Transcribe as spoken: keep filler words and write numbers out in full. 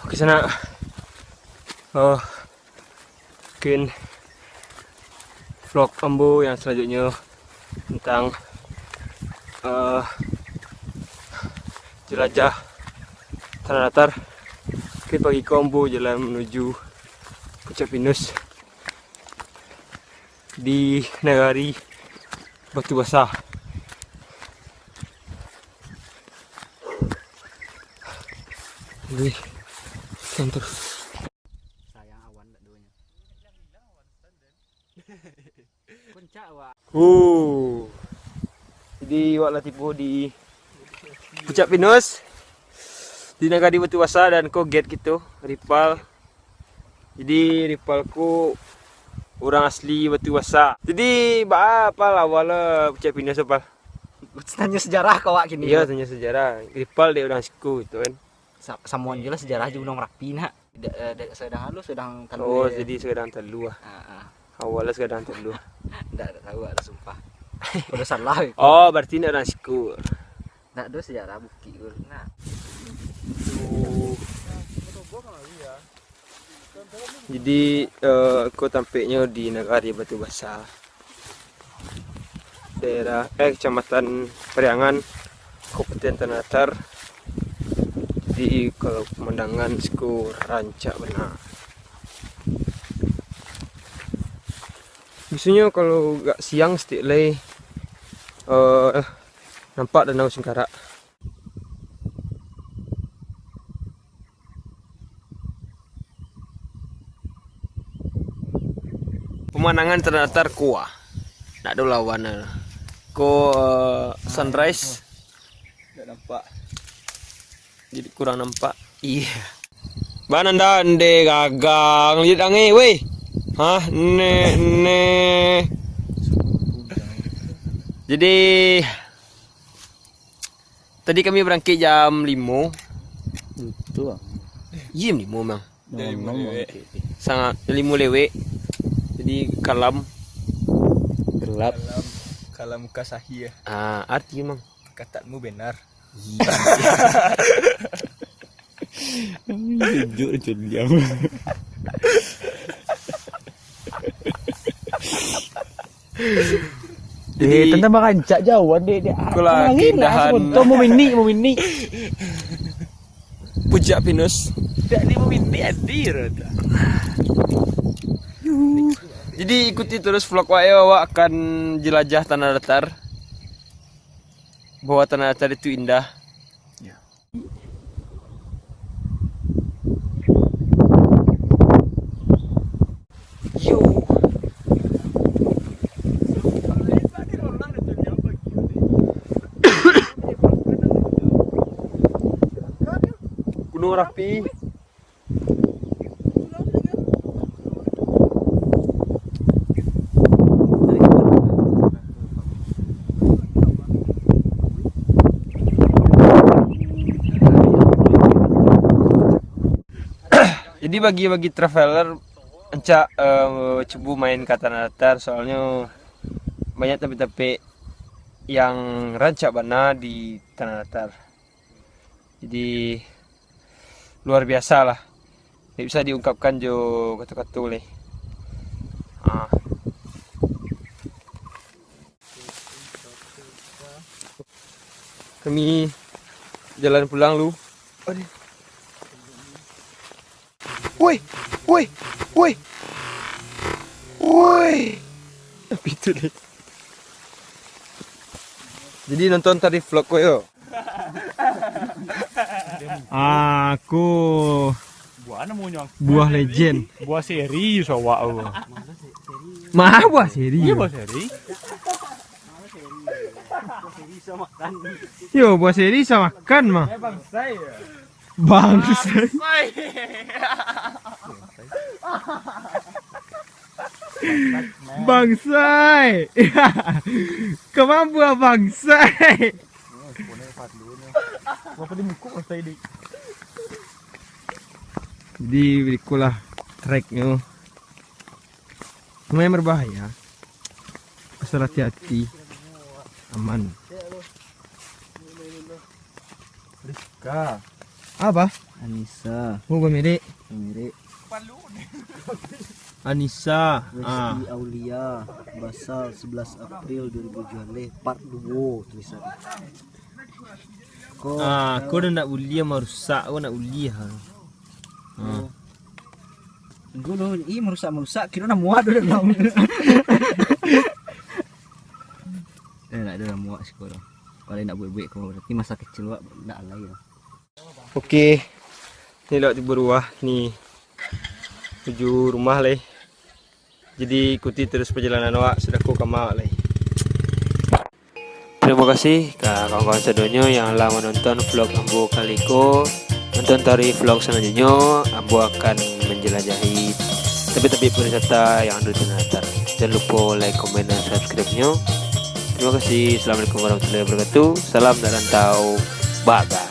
Oke, sanak. Oh, mungkin vlog ambo yang selanjutnya tentang, eh, jelajah tanah datar. Mungkin pagi ko ambo jalan menuju Puncak Pinus di nagari Batu Basa. Jadi, santur. Sayang awan tak duanya. Puncak, Wak. Uh. Jadi, awak lah tibo di Puncak Pinus, di nagari Batu Basa, dan ko guide kito, Ripal. Jadi, Ripal ko urang asli Batu Basa. Jadi, baa, Pal, awal lah Puncak Pinus tu, Pal? Tanyo sejarah ka awak kini. Iyo, tanyo sejarah. Ripal dek urang siko gitu kan. Sa-, samoan je lah sejarah jo Gunung Merapi, nak. Da-, eh, da-, Sadang Alu, Sadang Talua. Oh, jadi Sadang Talua. Ah, ah. Awalnya Sadang Talua. Ndak, ndak tahu lah, sumpah. Udah salah. Oh, berarti ndak urang siko. Ndak ado sejarah bukik tu, nak. Jadi, eh, ko tampeknyo di nagari Batu Basa, daerah, eh, Kecamatan Pariangan, Kabupaten Tanah Datar. Jadi, kalau pemandangan siko rancak bana. Biasonyo kalau agak siang saketek lai, eh, nampak Danau Singkarak. Pemandangan Tanah Datar ko, ah. Ndak ado lawan, ah. Ko, eh, sunrise. Ndak nampak. Jadi kurang nampak. Iya. Bana ndak, nde gagang. Lihat angin, weh. Hah, ne, ne. Jadi, tadi kami barangkek jam limo. Betul, ah. Jam limo, Mang. Jam limo lewek. Sangat, jam limo lewek. Jadi, kalam. Gelap. Kalam, kalam ka sahia. Ah, arti, Mang? Katamu benar. Iya. Jujur, jujur, diam. Eh, tantang barancak jauah, dek, dek. Iko lah angin lah, keindahan. Sebentar, mau mini, mau mini. Puncak Pinus. Dak limo minit hadir. Jadi, ikuti terus vlog wak yo, wak akan jelajah Tanah Datar. Bahwa Tanah Datar itu indah. Ya. Yo. Gunung Merapi. Jadi bagi-bagi traveler, rancak, eh, cubo main ka Tanah Datar, soalnyo banyak tampek-tampek yang rancak bana di Tanah Datar. Jadi, luar biasa lah. Ndak bisa diungkapkan jo kato-kato lai. Ah. Kami jalan pulang lu. Aduh. Woi, woi, woi. Woi. Tapi itu deh. Jadi nonton tadi vlog ko yo. Aku buah namonyo. Buah legend. Buah seri sawak aku. Mah buah seri. Iya, buah seri. Yo, buah seri bisa makan mah. Bangsai. Bangsai. Kemampuan bangsai. Jadi, berikutlah treknya. Lumayan berbahaya. Asal hati-hati. Aman. Rizka. Apa? Anissa, Oh, gue mirip. Mirip, Anissa. Ah. Westi Aulia, Basal, sebelas April dua ribu tujuh belas, part dua tulisan. Ko, Ah, kau dah nak buliah marusak, kau nak buliah. Ah. Tunggu dulu, ih, merusak-merusak, kira nak muat dulu dalam. Eh, nak ada muat sekolah. Kalau nak buat-buat kau, berarti masa kecil awak nak alai lah. Oke. Ni lewat tibo ruah ni. Tuju rumah lai. Jadi ikuti terus perjalanan awak, sudah ko kama awak lai. Terima kasih ka kawan-kawan sadonyo yang lah menonton vlog ambo kali ko. Nonton tari vlog selanjutnyo, ambo akan menjelajahi tabik-tabik pariwisata yang ada di Tanah Datar. Jangan lupa like, komen, dan subscribe-nyo. Terima kasih. Assalamualaikum warahmatullahi wabarakatuh. Salam dari rantau. Bagan.